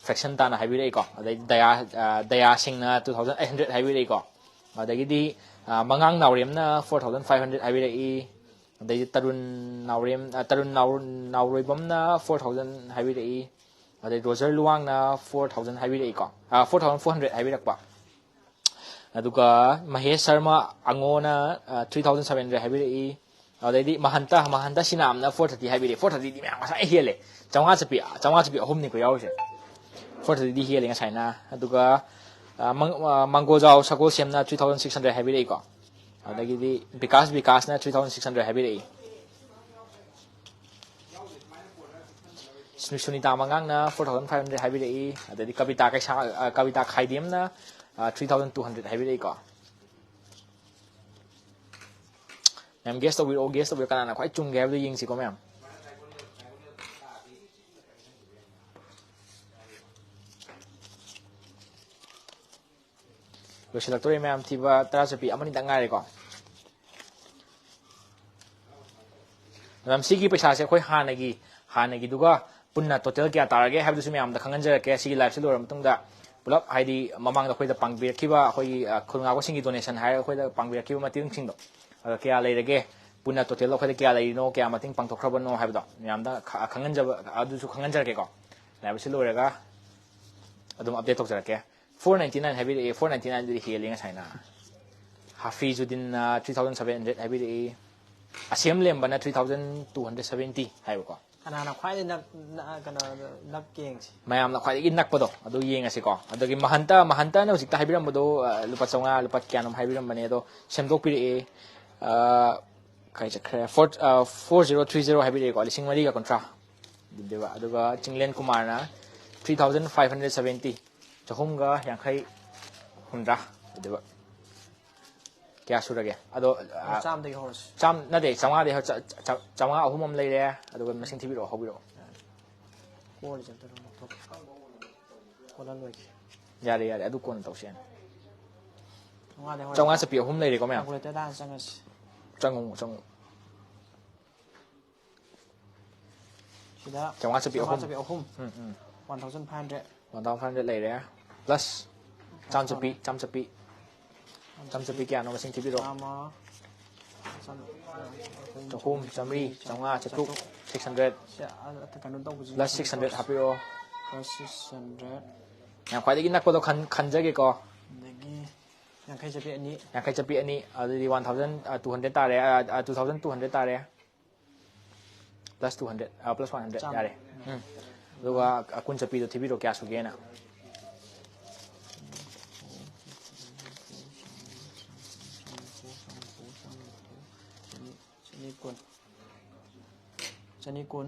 fraction ꯇꯥꯅ ꯍꯥꯏꯕꯤꯔꯛꯏꯀꯣ꯫ ꯑꯗꯩꯗꯤ ꯗꯌꯥ, ꯑ, ꯗꯌꯥ ꯁꯤꯡꯅ two thousand eight hundred ꯍꯥꯏꯕꯤꯔꯛꯏꯀꯣ꯫ ꯑꯗꯒꯤꯗꯤ, ꯑ, ꯃꯉꯥꯡ ꯅꯥꯎꯔꯦꯝꯅ four thousand five hundred ꯍꯥꯏꯕꯤꯔꯛꯏ꯫ ꯑꯗꯩꯗꯤ ꯇꯔꯨꯟ ꯅꯥꯎꯔꯦꯝ, ꯑ, ꯇꯔꯨꯟ ꯅꯥꯎ-, ꯅꯥꯎꯔꯣꯏꯕꯝꯅ four thousand ꯍꯥꯏꯕꯤꯔꯛꯏ꯫ ꯑꯗꯩ ꯔꯣꯖꯔ ꯂꯨꯋꯥꯡꯅ four thousand ꯍꯥꯏꯕꯤꯔꯛꯏꯀꯣ, ꯑ, four thousand four hundred ꯍꯥꯏꯕꯤꯔꯛꯄ꯫ ꯑꯗꯨꯒ ꯃꯍꯦꯁ ꯁꯔꯃ ꯑꯉꯣꯅ, ꯑ, three thousand seven hundred ꯍꯥꯏꯕꯤꯔꯛꯏ꯫ ꯑꯗꯩꯗꯤ ꯃꯍꯟꯇ, ꯃꯍꯟꯇ ꯁꯤꯅꯥꯝꯅ four thirty ꯍꯥꯏꯕꯤꯔꯛꯏ꯫ Four thirtyꯗꯤ ꯃꯌꯥꯝ ꯉꯁꯥꯏ ꯍꯦꯜꯂꯦ꯫ ꯆꯥꯝꯃꯉꯥ ꯆꯠꯄꯤ, ꯆꯥꯝꯃꯉꯥ ꯆꯠꯄꯤ ꯑꯍꯨꯝꯅꯤꯀꯣ ꯌꯥꯎꯔꯤꯁꯦ꯫ Four thirtyꯗꯤ ꯍꯦꯜꯂꯦ ꯉꯁꯥꯏꯅ꯫ ꯑꯗꯨꯒ, ꯑ, ꯃꯪ-, ꯑ, ꯃꯪꯒꯣꯖꯥꯎ ꯁꯒꯣꯜꯁꯦꯝꯅ three thousand six hundred ꯍꯥꯏꯕꯤꯔꯛꯏꯀꯣ꯫ ꯑꯗꯒꯤꯗꯤ Vikas, ꯕꯤꯀꯥꯁꯅ three thousand six hundred ꯍꯥꯏꯕꯤꯔꯛꯏ꯫ ꯁꯨ-, Sunita ꯃꯉꯥꯡꯅ four thousand five hundred ꯍꯥꯏꯕꯤꯔꯛꯏ꯫ ꯑꯗꯩꯗꯤ ꯀꯕꯤꯇꯥ ꯀꯩꯁꯥ-, ꯑ, ꯀꯕꯤꯇꯥ ꯈꯥꯏꯗꯦꯝꯅ, ꯑ, three thousand two hundred ꯍꯥꯏꯕꯤꯔꯛꯏꯀꯣ꯫ ꯃꯌꯥꯝ guess ꯇꯧꯕꯤꯔꯛꯑꯣ, guess ꯇꯧꯕꯤꯔꯛꯑꯣ, ꯀꯅꯥꯅ ꯈ꯭ꯋꯥꯏ ꯆꯨꯝꯒꯦ ꯍꯥꯏꯕꯗꯣ ꯌꯦꯡꯁꯤꯀꯣ ꯃꯌꯥꯝ꯫ ꯂꯣꯏꯁꯤꯜꯂꯛꯇꯣꯔꯦ ꯃꯌꯥꯝ, ꯊꯤꯕ ꯇꯔꯥ ꯆꯠꯄꯤ ꯑꯃꯅꯤꯗꯪ ꯉꯥꯏꯔꯦꯀꯣ꯫ ꯃꯌꯥꯝ, ꯁꯤꯒꯤ ꯄꯩꯁꯥꯁꯦ ꯑꯩꯈꯣꯏ ꯍꯥꯟꯅꯒꯤ, ꯍꯥꯟꯅꯒꯤꯗꯨꯒ ꯄꯨꯟꯅ total ꯀꯌꯥ ꯇꯥꯔꯒꯦ ꯍꯥꯏꯕꯗꯨꯁꯨ ꯃꯌꯥꯝꯗ ꯈꯪꯍꯟꯖꯔꯛꯀꯦ꯫ ꯁꯤꯒꯤ liveꯁꯦ ꯂꯣꯏꯔ ꯃꯇꯨꯡꯗ ꯄꯨꯂꯞ, ꯍꯥꯏꯗꯤ ꯃꯃꯥꯡꯗ ꯑꯩꯈꯣꯏꯗ ꯄꯥꯡꯕꯤꯔꯛꯈꯤꯕ ꯑꯩꯈꯣꯏꯒꯤ, ꯑ, ꯈꯨꯜ ꯉꯥꯛꯄꯁꯤꯡꯒꯤ donation ꯍꯥꯏꯔꯒ ꯑꯩꯈꯣꯏꯗ ꯄꯥꯡꯕꯤꯔꯛꯈꯤꯕ ꯃꯇꯦꯡꯁꯤꯡꯗꯣ, ꯑꯗꯣ ꯀꯌꯥ ꯂꯩꯔꯒꯦ, ꯄꯨꯟꯅ total ꯑꯩꯈꯣꯏꯗ ꯀꯌꯥ ꯂꯩꯔꯤꯅꯣ, ꯀꯌꯥ ꯃꯇꯦꯡ ꯄꯥꯡꯊꯣꯛꯈ꯭ꯔꯕꯅꯣ ꯍꯥꯏꯕꯗꯣ ꯃꯌꯥꯝꯗ ꯈ-, ꯈꯪꯍꯟꯖꯕ, ꯑꯗꯨꯁꯨ ꯈꯪꯍꯟꯖꯔꯛꯀꯦꯀꯣ꯫ Liveꯁꯦ ꯂꯣꯏꯔꯒ ꯑꯗꯨꯝ update ꯇꯧꯖꯔꯛꯀꯦ꯫ Four ninety nine ꯍꯥꯏꯕꯤꯔꯛꯑꯦ, four ninety nineꯗꯨꯗꯤ ꯍꯦꯜꯂꯤ ꯉꯁꯥꯏꯅ꯫ ꯍꯥꯐꯤꯖꯨꯗꯤꯟꯅ three thousand seven hundred ꯍꯥꯏꯕꯤꯔꯛꯏ꯫ ꯑꯁꯦꯝ ꯂꯦꯝꯕꯅ three thousand two hundred seventy ꯍꯥꯏꯕꯀꯣ꯫ ꯀꯅꯥꯅ ꯈ꯭ꯋꯥꯏꯗꯒꯤ ꯅꯛ-, ꯅꯛ-, ꯀꯩꯅꯣ, ꯅꯛ ꯌꯦꯡꯁꯤ? ꯃꯌꯥꯝꯅ ꯈ꯭ꯋꯥꯏꯗꯒꯤ ꯅꯛꯄꯗꯣ ꯑꯗꯨ ꯌꯦꯡꯉꯁꯤꯀꯣ꯫ ꯑꯗꯒꯤ ꯃꯍꯟꯇ, ꯃꯍꯟꯇꯅ ꯍꯧꯖꯤꯛꯇ ꯍꯥꯏꯕꯤꯔꯝꯕꯗꯣ, ꯑ, ꯂꯨꯄꯥ ꯆꯥꯝꯃꯉꯥ, ꯂꯨꯄꯥ ꯀꯌꯥꯅꯣꯝ ꯍꯥꯏꯕꯤꯔꯝꯕꯅꯦ, ꯑꯗꯣ ꯁꯦꯝꯗꯣꯛꯄꯤꯔꯛꯑꯦ꯫ ꯑ, ꯀꯥꯏ ꯆꯠꯈ꯭ꯔꯦ? Four, ꯑ, four zero three zero ꯍꯥꯏꯕꯤꯔꯛꯑꯦꯀꯣ, ꯂꯤꯁꯤꯡ ꯃꯔꯤꯒ ꯀꯨꯟꯊ꯭ꯔꯥ꯫ ꯑꯗꯨꯗꯨꯒ, ꯑꯗꯨꯒ ꯆꯤꯡꯂꯦꯟ ꯀꯨꯃꯥꯔꯅ three thousand five hundred seventy, ꯆꯍꯨꯝꯒ ꯌꯥꯡꯈꯩ ꯍꯨꯝꯗ꯭ꯔꯥ꯫ ꯑꯗꯨꯒ ꯀꯌꯥ ꯁꯨꯔꯒꯦ? ꯑꯗꯣ, ꯑ, ꯆꯥꯝꯃꯗꯒꯤ ꯍꯧꯔꯁꯤ꯫ ꯆꯥꯝ-, ꯅꯠꯇꯦ, ꯆꯥꯝꯃꯉꯥꯗꯒꯤ ꯍꯧ-, ꯆ-, ꯆ-, ꯆꯥꯝꯃꯉꯥ ꯑꯍꯨꯝ ꯑꯃ ꯂꯩꯔꯦ, ꯑꯗꯨꯒ ꯃꯁꯤꯡ ꯊꯤꯕꯤꯔꯛꯑꯣ, ꯍꯧꯕꯤꯔꯛꯑꯣ꯫ ꯀꯣꯜꯁꯦ ꯑꯝꯇ ꯑꯗꯨꯝ ꯂꯧꯊꯣꯛꯀꯦ꯫ ꯀꯣꯜꯍꯜꯂꯣꯏꯒꯦ꯫ ꯌꯥꯔꯦ, ꯌꯥꯔꯦ, ꯑꯗꯨ ꯀꯣꯟꯅ ꯇꯧꯁꯦ꯫ ꯆꯥꯝꯃꯉꯥꯗꯤ ꯍꯣꯏ꯫ ꯆꯥꯝꯃꯉꯥ ꯆꯠꯄꯤ ꯑꯍꯨꯝ ꯂꯩꯔꯦꯀꯣ ꯃꯌꯥꯝ? Calculator ꯗ ꯍꯥꯟꯅ ꯆꯪꯉꯁꯤ꯫ ꯆꯪꯉꯨ, ꯆꯪꯉꯨ꯫ ꯁꯤꯗ ꯆꯥꯝꯃꯉꯥ ꯆꯠꯄꯤ ꯑꯍꯨꯝ꯫ ꯆꯥꯝꯃꯉꯥ ꯆꯠꯄꯤ ꯑꯍꯨꯝ꯫ ꯎꯝ, ꯎꯝ꯫ One thousand five hundred꯫ One thousand five hundred ꯂꯩꯔꯦ꯫ Plus ꯆꯥꯝ ꯆꯠꯄꯤ, ꯆꯥꯝ ꯆꯠꯄꯤ꯫ ꯆꯥꯝ ꯆꯠꯄꯤ ꯀꯌꯥꯅꯣ ꯃꯁꯤꯡ ꯊꯤꯕꯤꯔꯣ꯫ ꯆꯥꯝꯃ, ꯆꯥꯝ-, ꯆꯍꯨꯝ, ꯆꯥꯝꯃꯔꯤ, ꯆꯥꯝꯃꯉꯥ, ꯆꯥꯇ꯭ꯔꯨꯛ, six hundred꯫ ꯁꯤ, ꯑ, ꯀꯩꯅꯣ ꯇꯧꯕꯁꯤ plus six hundred ꯍꯥꯞꯄꯤꯔꯛꯑꯣ꯫ Plus six hundred꯫ ꯃꯌꯥꯝ ꯈ꯭ꯋꯥꯏꯗꯒꯤ ꯅꯛꯄꯗꯣ ꯈꯟ-, ꯈꯟꯖꯒꯦꯀꯣ꯫ ꯑꯗꯒꯤ ꯌꯥꯡꯈꯩ ꯆꯠꯄꯤ ꯑꯅꯤ꯫ ꯌꯥꯡꯈꯩ ꯆꯠꯄꯤ ꯑꯅꯤ, ꯑꯗꯨꯗꯤ one thousand, ꯑ, two hundred ꯇꯥꯔꯦ, ꯑ, ꯑ, two thousand two hundred ꯇꯥꯔꯦ꯫ Plus two hundred, ꯑ, plus one hundred ꯆꯥꯝꯃ꯫ ꯌꯥꯔꯦ꯫ ꯎꯝ꯫ ꯑꯗꯨꯒ, ꯑ, ꯀꯨꯟ ꯆꯠꯄꯤꯗꯣ ꯊꯤꯕꯤꯔꯣ, ꯀꯌꯥ ꯁꯨꯒꯦꯅ꯫ ꯆꯅꯤ, ꯆꯅꯤ ꯀꯨꯟ꯫ ꯆꯅꯤ ꯀꯨꯟ꯫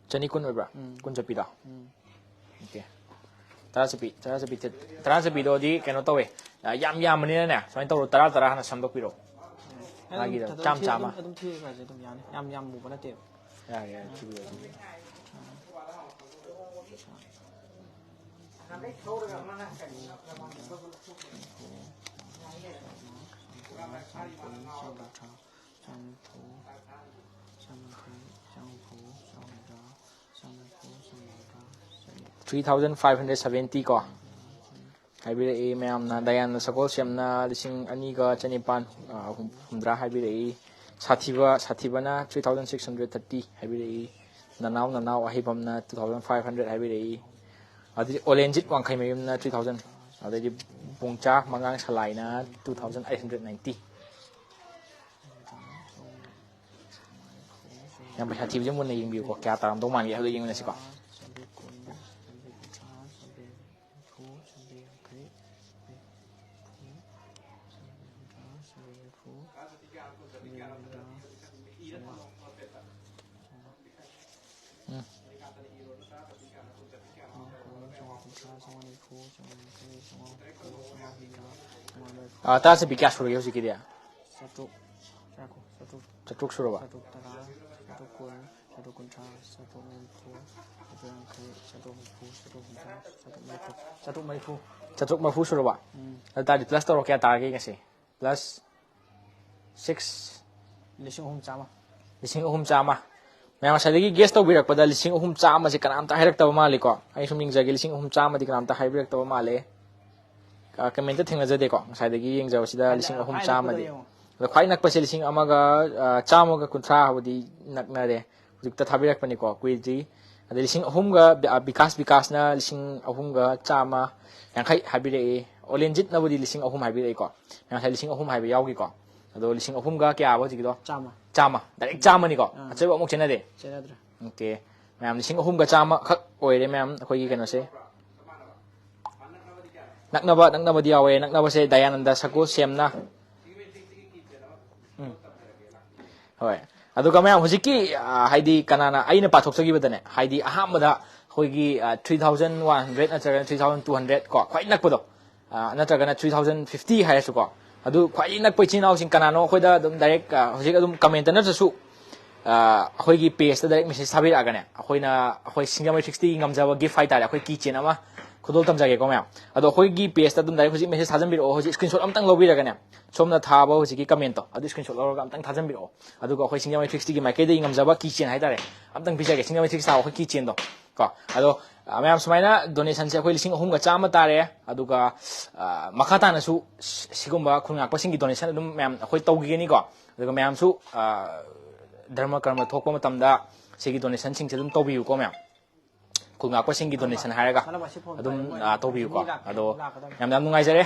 ꯆꯅꯤ ꯀꯨꯟ ꯑꯣꯏꯕ꯭ꯔꯥ? ꯎꯝ꯫ ꯀꯨꯟ ꯆꯠꯄꯤꯗꯣ? ꯎꯝ꯫ Okay꯫ ꯇꯔꯥ ꯆꯠꯄꯤ, ꯇꯔꯥ ꯆꯠꯄꯤ ꯊꯤꯠ-, ꯇꯔꯥ ꯆꯠꯄꯤꯗꯣꯗꯤ ꯀꯩꯅꯣ ꯇꯧꯋꯦ꯫ ꯑ, ꯌꯥꯝ ꯌꯥꯝꯕꯅꯤꯅꯅꯦ, ꯁꯨꯃꯥꯏꯅ ꯇꯧꯔꯣ, ꯇꯔꯥ ꯇꯔꯥ ꯍꯥꯟꯅ ꯁꯦꯝꯗꯣꯛꯄꯤꯔꯣ꯫ ꯑꯗꯨꯝ ꯃꯥꯒꯤꯗꯣ ꯊꯤꯔ-, ꯆꯥꯝ ꯆꯥꯝꯃ꯫ ꯑꯗꯨꯝ, ꯑꯗꯨꯝ ꯊꯤꯔꯒꯁꯦ ꯑꯗꯨꯝ ꯌꯥꯅꯤ꯫ ꯌꯥꯝ ꯌꯥꯝ ꯃꯨꯕ ꯅꯠꯇꯦꯕ꯫ ꯌꯥꯔꯦ, ꯌꯥꯔꯦ, ꯊꯤꯕꯤꯔꯣ, ꯊꯤꯕꯤꯔꯣ꯫ Three thousand five hundred seventy ꯀꯣ꯫ ꯍꯥꯏꯕꯤꯔꯛꯏ ꯃꯌꯥꯝꯅ, ꯗꯌꯥꯅꯟꯗ ꯁꯒꯣꯜꯁꯦꯝꯅ ꯂꯤꯁꯤꯡ ꯑꯅꯤꯒ ꯆꯅꯤꯄꯥꯟ, ꯑ, ꯍꯨꯝ-, ꯍꯨꯝꯗ꯭ꯔꯥ ꯍꯥꯏꯕꯤꯔꯛꯏ꯫ ꯁꯥꯊꯤꯕ, ꯁꯥꯊꯤꯕꯅ three thousand six hundred thirty ꯍꯥꯏꯕꯤꯔꯛꯏ꯫ ꯅꯅꯥꯎ, ꯅꯅꯥꯎ ꯑꯍꯩꯕꯝꯅ two thousand five hundred ꯍꯥꯏꯕꯤꯔꯛꯏ꯫ ꯑꯗꯨꯗꯤ ꯑꯣꯂꯦꯟꯖꯤꯠ ꯋꯥꯡꯈꯩꯃꯌꯨꯝꯅ three thousand꯫ ꯑꯗꯩꯗꯤ ꯄꯨꯡꯆꯥ ꯃꯉꯥꯡ ꯁꯂꯥꯏꯅ two thousand eight hundred ninety꯫ ꯌꯥꯝ ꯄꯩꯁꯥ ꯊꯤꯕꯁꯦ ꯃꯨꯟꯅ ꯌꯦꯡꯕꯤꯌꯨꯀꯣ, ꯀꯌꯥ ꯇꯥꯔꯝꯗꯧ ꯃꯥꯟꯒꯦ ꯍꯥꯏꯕꯗꯣ ꯌꯦꯡꯃꯤꯟꯅꯁꯤꯀꯣ꯫ ꯆꯥꯝꯃꯔꯤ ꯀꯨꯟ, ꯆꯥꯝꯃꯔꯤ ꯀꯨꯟꯊ꯭ꯔꯥ, ꯆꯥꯝꯃꯔꯤ ꯍꯨꯝꯐꯨ, ꯆꯥꯝꯃꯔꯤ ꯌꯥꯡꯈꯩ, ꯍꯨꯝꯐꯨ, ꯆꯥꯝꯃꯔꯤ ꯍꯨꯝꯗ꯭ꯔꯥ, ꯆꯥꯝꯃꯔꯤ ꯅꯤꯐꯨ, ꯆꯥꯝꯃꯔꯤ ꯍꯨꯝꯗ꯭ꯔꯥ, ꯆꯥꯝꯃꯔꯤ ꯎꯝ꯫ ꯑꯥ, ꯇꯔꯥ ꯆꯠꯄꯤ ꯀꯌꯥ ꯁꯨꯔꯒꯦ ꯍꯧꯖꯤꯛꯀꯤꯗꯤ? ꯆꯥꯇ꯭ꯔꯨꯛ꯫ ꯉꯥꯏꯈꯣ, ꯆꯥꯇ꯭ꯔꯨꯛ꯫ ꯆꯥꯇ꯭ꯔꯨꯛ ꯁꯨꯔꯕ? ꯆꯥꯇ꯭ꯔꯨꯛ ꯇꯔꯥ, ꯆꯥꯇ꯭ꯔꯨꯛ ꯀꯨꯟ, ꯆꯥꯇ꯭ꯔꯨꯛ ꯀꯨꯟꯊ꯭ꯔꯥ, ꯆꯥꯇ꯭ꯔꯨꯛ ꯅꯤꯐꯨ, ꯆꯥꯇ꯭ꯔꯨꯛ ꯌꯥꯡꯈꯩ, ꯆꯥꯇ꯭ꯔꯨꯛ ꯍꯨꯝꯐꯨ, ꯆꯥꯇ꯭ꯔꯨꯛ ꯍꯨꯝꯗ꯭ꯔꯥ, ꯆꯥꯇ꯭ꯔꯨꯛ ꯃꯔꯤꯐꯨ, ꯆꯥꯇ꯭ꯔꯨꯛ ꯃꯔꯤꯐꯨ꯫ ꯆꯥꯇ꯭ꯔꯨꯛ ꯃꯔꯤꯐꯨ ꯁꯨꯔꯕ? ꯎꯝ꯫ ꯑꯗꯨ ꯇꯥꯔꯗꯤ ꯄ꯭ꯂꯁ ꯇꯧꯔꯣ, ꯀꯌꯥ ꯇꯥꯔꯒꯦ ꯉꯁꯤ? Plus six. ꯂꯤꯁꯤꯡ ꯑꯍꯨꯝ ꯆꯥꯝꯃ꯫ ꯂꯤꯁꯤꯡ ꯑꯍꯨꯝ ꯆꯥꯝꯃ꯫ ꯃꯌꯥꯝ ꯉꯁꯥꯏꯗꯒꯤ ꯒꯦꯁ ꯇꯧꯕꯤꯔꯛꯄꯗ ꯂꯤꯁꯤꯡ ꯑꯍꯨꯝ ꯆꯥꯝꯃꯁꯦ ꯀꯅꯥꯝꯇ ꯍꯥꯏꯔꯛꯇꯕ ꯃꯥꯜꯂꯤꯀꯣ꯫ ꯑꯩ ꯁꯨꯝ ꯌꯦꯡꯖꯒꯦ, ꯂꯤꯁꯤꯡ ꯑꯍꯨꯝ ꯆꯥꯝꯃꯗꯤ ꯀꯅꯥꯝꯇ ꯍꯥꯏꯕꯤꯔꯛꯇꯕ ꯃꯥꯜꯂꯦ꯫ ꯑ, ꯀꯃꯦꯟꯇ ꯊꯦꯡꯅꯖꯗꯦꯀꯣ꯫ ꯉꯁꯥꯏꯗꯒꯤ ꯌꯦꯡꯖꯕꯁꯤꯗ ꯂꯤꯁꯤꯡ ꯑꯍꯨꯝ ꯆꯥꯝꯃꯗꯤ꯫ ꯑꯗꯣ ꯈ꯭ꯋꯥꯏ ꯅꯛꯄꯁꯦ ꯂꯤꯁꯤꯡ ꯑꯃꯒ, ꯑ, ꯆꯥꯝꯃꯒ ꯀꯨꯟꯊ꯭ꯔꯥ ꯍꯥꯏꯕꯗꯤ ꯅꯛꯅꯔꯦ꯫ ꯍꯧꯖꯤꯛꯇ ꯊꯥꯕꯤꯔꯛꯄꯅꯤꯀꯣ, ꯀꯨꯏꯗ꯭ꯔꯤ꯫ ꯑꯗꯩ ꯂꯤꯁꯤꯡ ꯑꯍꯨꯝꯒ ꯕꯤ-, ꯑ, ꯕꯤꯀꯥꯁ, ꯕꯤꯀꯥꯁꯅ ꯂꯤꯁꯤꯡ ꯑꯍꯨꯝꯒ ꯆꯥꯝꯃ ꯌꯥꯡꯈꯩ ꯍꯥꯏꯕꯤꯔꯛꯏ꯫ ꯑꯣꯂꯦꯟꯖꯤꯠꯅꯕꯨꯗꯤ ꯂꯤꯁꯤꯡ ꯑꯍꯨꯝ ꯍꯥꯏꯕꯤꯔꯛꯏꯀꯣ꯫ ꯉꯁꯥꯏ ꯂꯤꯁꯤꯡ ꯑꯍꯨꯝ ꯍꯥꯏꯕ ꯌꯥꯎꯈꯤꯀꯣ꯫ ꯑꯗꯣ ꯂꯤꯁꯤꯡ ꯑꯍꯨꯝꯒ ꯀꯌꯥꯕ ꯍꯧꯖꯤꯛꯀꯤꯗꯣ? ꯆꯥꯝꯃ꯫ ꯆꯥꯝꯃ꯫ ꯗꯥꯏꯔꯦꯛ ꯆꯥꯝꯃꯅꯤꯀꯣ? ꯑꯥ꯫ ꯑꯆꯣꯏꯕ ꯑꯃꯨꯛ ꯆꯦꯟꯅꯗꯦ? ꯆꯦꯟꯅꯗ꯭ꯔꯦ꯫ ꯑꯣꯀꯦ꯫ ꯃꯌꯥꯝ ꯂꯤꯁꯤꯡ ꯑꯍꯨꯝꯒ ꯆꯥꯝꯃ ꯈꯛ ꯑꯣꯏꯔꯦ, ꯃꯌꯥꯝ, ꯑꯩꯈꯣꯏꯒꯤ ꯀꯩꯅꯣꯁꯦ꯫ ꯅꯛꯅꯕ, ꯅꯛꯅꯕꯗꯤ ꯌꯥꯎꯋꯦ꯫ ꯅꯛꯅꯕꯁꯦ ꯗꯌꯥꯅꯟꯗ ꯁꯀꯨꯜ ꯁꯦꯝꯅ꯫ ꯎꯝ꯫ ꯍꯣꯏ꯫ ꯑꯗꯨꯒ ꯃꯌꯥꯝ ꯍꯧꯖꯤꯛꯀꯤ, ꯑ, ꯍꯥꯏꯗꯤ ꯀꯅꯥꯅ, ꯑꯩꯅ ꯄꯥꯊꯣꯛꯆꯈꯤꯕꯗꯅꯦ, ꯍꯥꯏꯗꯤ ꯑꯍꯥꯟꯕꯗ ꯑꯩꯈꯣꯏꯒꯤ, ꯑ, three thousand one hundred ꯅꯠꯇ꯭ꯔꯒꯅ three thousand two hundred ꯀꯣ, ꯈ꯭ꯋꯥꯏ ꯅꯛꯄꯗꯣ, ꯑ, ꯅꯠꯇ꯭ꯔꯒꯅ three thousand fifty ꯍꯥꯏꯔꯁꯨꯀꯣ, ꯑꯗꯨ ꯈ꯭ꯋꯥꯏꯗꯒꯤ ꯅꯛꯄ ꯏꯆꯤꯟ ꯏꯅꯥꯎꯁꯤꯡ ꯀꯅꯥꯅꯣ, ꯑꯩꯈꯣꯏꯗ ꯑꯗꯨꯝ ꯗꯥꯏꯔꯦꯛ, ꯑ, ꯍꯧꯖꯤꯛ ꯑꯗꯨꯝ ꯀꯃꯦꯟꯇ ꯅꯠꯇ꯭ꯔꯁꯨ, ꯑ, ꯑꯩꯈꯣꯏꯒꯤ ꯄꯦꯖꯇ ꯗꯥꯏꯔꯦꯛ ꯃꯦꯁꯦꯖ ꯊꯥꯕꯤꯔꯛꯑꯒꯅꯦ, ꯑꯩꯈꯣꯏꯅ, ꯑꯩꯈꯣꯏ ꯁꯤꯡꯖꯃꯩ ꯊ꯭ꯔꯤ ꯁꯤꯛꯁꯇꯤꯒꯤ ꯉꯝꯖꯕ ꯒꯤꯐ ꯍꯥꯏꯇꯥꯔꯦ, ꯑꯩꯈꯣꯏ ꯀꯤ ꯆꯦꯟ ꯑꯃ ꯈꯨꯗꯣꯜ ꯇꯝꯖꯒꯦꯀꯣ ꯃꯌꯥꯝ꯫ ꯑꯗꯣ ꯑꯩꯈꯣꯏꯒꯤ ꯄꯦꯖꯇ ꯑꯗꯨꯝ ꯗꯥꯏꯔꯦꯛ ꯍꯧꯖꯤꯛ ꯃꯦꯁꯦꯖ ꯊꯥꯖꯟꯕꯤꯔꯛꯑꯣ, ꯍꯧꯖꯤꯛ ꯁ꯭ꯀ꯭ꯔꯤꯟꯁꯣꯠ ꯑꯝꯇꯪ ꯂꯧꯕꯤꯔꯒꯅꯦ, ꯁꯣꯝꯅ ꯊꯥꯕ ꯍꯧꯖꯤꯛꯀꯤ ꯀꯃꯦꯟꯇꯣ ꯑꯗꯨ ꯁ꯭ꯀ꯭ꯔꯤꯟꯁꯣꯠ ꯂꯧꯔꯒ ꯑꯝꯇꯪ ꯊꯥꯖꯟꯕꯤꯔꯛꯑꯣ꯫ ꯑꯗꯨꯒ ꯑꯩꯈꯣꯏ ꯁꯤꯡꯖꯃꯩ ꯊ꯭ꯔꯤ ꯁꯤꯛꯁꯇꯤꯒꯤ ꯃꯥꯏꯀꯩꯗꯒꯤ ꯉꯝꯖꯕ ꯀꯤ ꯆꯦꯟ ꯍꯥꯏꯇꯥꯔꯦ, ꯑꯝꯇꯪ ꯄꯤꯖꯒꯦ, ꯁꯤꯡꯖꯃꯩ ꯊ꯭ꯔꯤ ꯁꯤꯛꯁꯇꯤ ꯑꯩꯈꯣꯏ ꯀꯤ ꯆꯦꯟꯗꯣ ꯀꯣ꯫ ꯑꯗꯣ, ꯑ, ꯃꯌꯥꯝ ꯁꯨꯃꯥꯏꯅ ꯗꯣꯅꯦꯁꯟꯁꯦ ꯑꯩꯈꯣꯏ ꯂꯤꯁꯤꯡ ꯑꯍꯨꯝꯒ ꯆꯥꯝꯃ ꯇꯥꯔꯦ꯫ ꯑꯗꯨꯒ, ꯑ, ꯃꯈꯥ ꯇꯥꯅꯁꯨ ꯁꯤ-, ꯁꯤꯒꯨꯝꯕ ꯈꯨꯜ ꯉꯥꯛꯄꯁꯤꯡꯒꯤ ꯗꯣꯅꯦꯁꯟ ꯑꯗꯨꯝ ꯃꯌꯥꯝ ꯑꯩꯈꯣꯏ ꯇꯧꯈꯤꯒꯅꯤꯀꯣ꯫ ꯑꯗꯨꯒ ꯃꯌꯥꯝꯁꯨ, ꯑ, ꯙꯔꯃ ꯀꯔꯃ ꯊꯣꯛꯄ ꯃꯇꯝꯗ ꯁꯤꯒꯤ ꯗꯣꯅꯦꯁꯟꯁꯤꯡꯁꯦ ꯑꯗꯨꯝ ꯇꯧꯕꯤꯌꯨꯀꯣ ꯃꯌꯥꯝ꯫ ꯈꯨꯜ ꯉꯥꯛꯄꯁꯤꯡꯒꯤ ꯗꯣꯅꯦꯁꯟ ꯍꯥꯏꯔꯒ ꯑꯗꯨꯝ, ꯑ, ꯇꯧꯕꯤꯌꯨꯀꯣ꯫ ꯑꯗꯣ ꯌꯥꯝ, ꯌꯥꯝ ꯅꯨꯡꯉꯥꯏꯖꯔꯦ꯫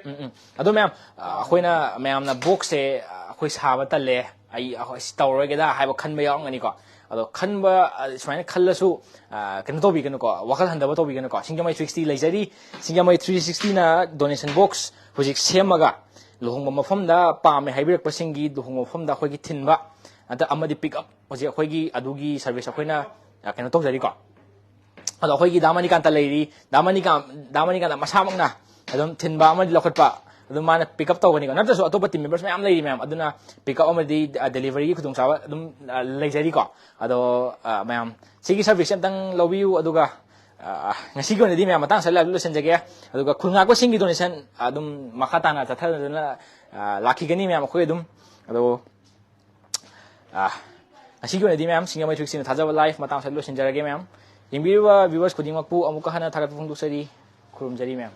ꯎꯝ, ꯎꯝ꯫ ꯑꯗꯣ ꯃꯌꯥꯝ, ꯑ, ꯑꯩꯈꯣꯏꯅ ꯃꯌꯥꯝꯅ ꯕꯣꯛꯁꯁꯦ, ꯑ, ꯑꯩꯈꯣꯏ ꯁꯥꯕ ꯇꯜꯂꯦ, ꯑꯩ, ꯑꯩꯈꯣꯏ ꯁꯤ ꯇꯧꯔꯔꯣꯏꯒꯦꯗ ꯍꯥꯏꯕ ꯈꯟꯕ ꯌꯥꯎꯔꯝꯒꯅꯤꯀꯣ꯫ ꯑꯗꯣ ꯈꯟꯕ, ꯑ, ꯁꯨꯃꯥꯏꯅ ꯈꯜꯂꯁꯨ, ꯑ, ꯀꯩꯅꯣ ꯇꯧꯕꯤꯒꯅꯨꯀꯣ, ꯋꯥꯈꯜ ꯍꯟꯊꯕ ꯇꯧꯕꯤꯒꯅꯨꯀꯣ꯫ ꯁꯤꯡꯖꯃꯩ ꯊ꯭ꯔꯤ ꯁꯤꯛꯁꯇꯤ ꯂꯩꯖꯔꯤ, ꯁꯤꯡꯖꯃꯩ ꯊ꯭ꯔꯤ ꯁꯤꯛꯁꯇꯤꯅ ꯗꯣꯅꯦꯁꯟ ꯕꯣꯛꯁ ꯍꯧꯖꯤꯛ ꯁꯦꯝꯃꯒ ꯂꯨꯍꯣꯡꯕ ꯃꯐꯝꯗ ꯄꯥꯝꯃꯦ ꯍꯥꯏꯕꯤꯔꯛꯄꯁꯤꯡꯒꯤ ꯂꯨꯍꯣꯡꯕ ꯃꯐꯝꯗ ꯑꯩꯈꯣꯏꯒꯤ ꯊꯤꯟꯕ, ꯅꯠꯇ꯭ꯔ ꯑꯃꯗꯤ ꯄꯤꯛ ꯑꯞ, ꯍꯧꯖꯤꯛ ꯑꯩꯈꯣꯏꯒꯤ ꯑꯗꯨꯒꯤ ꯁꯔꯚꯤꯁ ꯑꯩꯈꯣꯏꯅ, ꯑ, ꯀꯩꯅꯣ ꯇꯧꯖꯔꯤꯀꯣ꯫ ꯑꯗꯣ ꯑꯩꯈꯣꯏꯒꯤ ꯗꯥ ꯃꯅꯤꯀꯥꯟꯇ ꯂꯩꯔꯤ, ꯗꯥ ꯃꯅꯤꯀꯥꯟ-, ꯗꯥ ꯃꯅꯤꯀꯥꯟꯇ ꯃꯁꯥꯃꯛꯅ ꯑꯗꯨꯝ ꯊꯤꯟꯕ ꯑꯃꯗꯤ ꯂꯧꯈꯠꯄ, ꯑꯗꯨꯝ ꯃꯥꯅ ꯄꯤꯛ ꯑꯞ ꯇꯧꯒꯅꯤꯀꯣ꯫ ꯅꯠꯇ꯭ꯔꯁꯨ ꯑꯇꯣꯞꯄ ꯇꯤꯝ ꯃꯦꯝꯕꯔꯁ ꯃꯌꯥꯝ ꯂꯩꯔꯤ ꯃꯌꯥꯝ, ꯑꯗꯨꯅ ꯄꯤꯛ ꯑꯞ ꯑꯃꯗꯤ ꯗꯦꯂꯤꯚꯔꯤꯒꯤ ꯈꯨꯗꯣꯡꯆꯥꯕ ꯑꯗꯨꯝ ꯂꯩꯖꯔꯤꯀꯣ꯫ ꯑꯗꯣ ꯃꯌꯥꯝ ꯁꯤꯒꯤ ꯁꯔꯚꯤꯁꯁꯦ ꯑꯝꯇꯪ ꯂꯧꯕꯤꯌꯨ꯫ ꯑꯗꯨꯒ ꯉꯁꯤꯒꯤ ꯑꯣꯏꯅꯗꯤ ꯃꯌꯥꯝ ꯃꯇꯥꯡ ꯑꯁꯤꯗ ꯂꯥꯏꯞ ꯂꯣꯏꯁꯤꯟꯖꯒꯦ꯫ ꯑꯗꯨꯒ ꯈꯨꯜ ꯉꯥꯛꯄꯁꯤꯡꯒꯤ ꯗꯣꯅꯦꯁꯟ ꯑꯗꯨꯝ ꯃꯈꯥ ꯇꯥꯅ ꯆꯠꯊꯗꯨꯅ ꯂꯥꯛꯈꯤꯒꯅꯤ ꯃꯌꯥꯝ ꯑꯩꯈꯣꯏ ꯑꯗꯨꯝ꯫ ꯑꯗꯣ ꯉꯁꯤꯒꯤ ꯑꯣꯏꯅꯗꯤ ꯃꯌꯥꯝ ꯁꯤꯡꯖꯃꯩ ꯊ꯭ꯔꯤ ꯁꯤꯛꯁꯇꯤꯅ ꯊꯥꯖꯕ ꯂꯥꯏꯐ ꯃꯇꯥꯡ ꯑꯁꯤꯗ ꯂꯣꯏꯁꯤꯟꯖꯔꯒꯦ ꯃꯌꯥꯝ꯫ ꯌꯦꯡꯕꯤꯔꯤꯕ ꯚꯤꯌꯨꯋꯔꯁ ꯈꯨꯗꯤꯡꯃꯛꯄꯨ ꯑꯃꯨꯛꯀ ꯍꯟꯅ ꯊꯥꯒꯠꯄ ꯐꯣꯡꯗꯣꯛꯆꯔꯤ꯫ ꯈꯨꯔꯨꯝꯖꯔꯤ ꯃꯌꯥꯝ꯫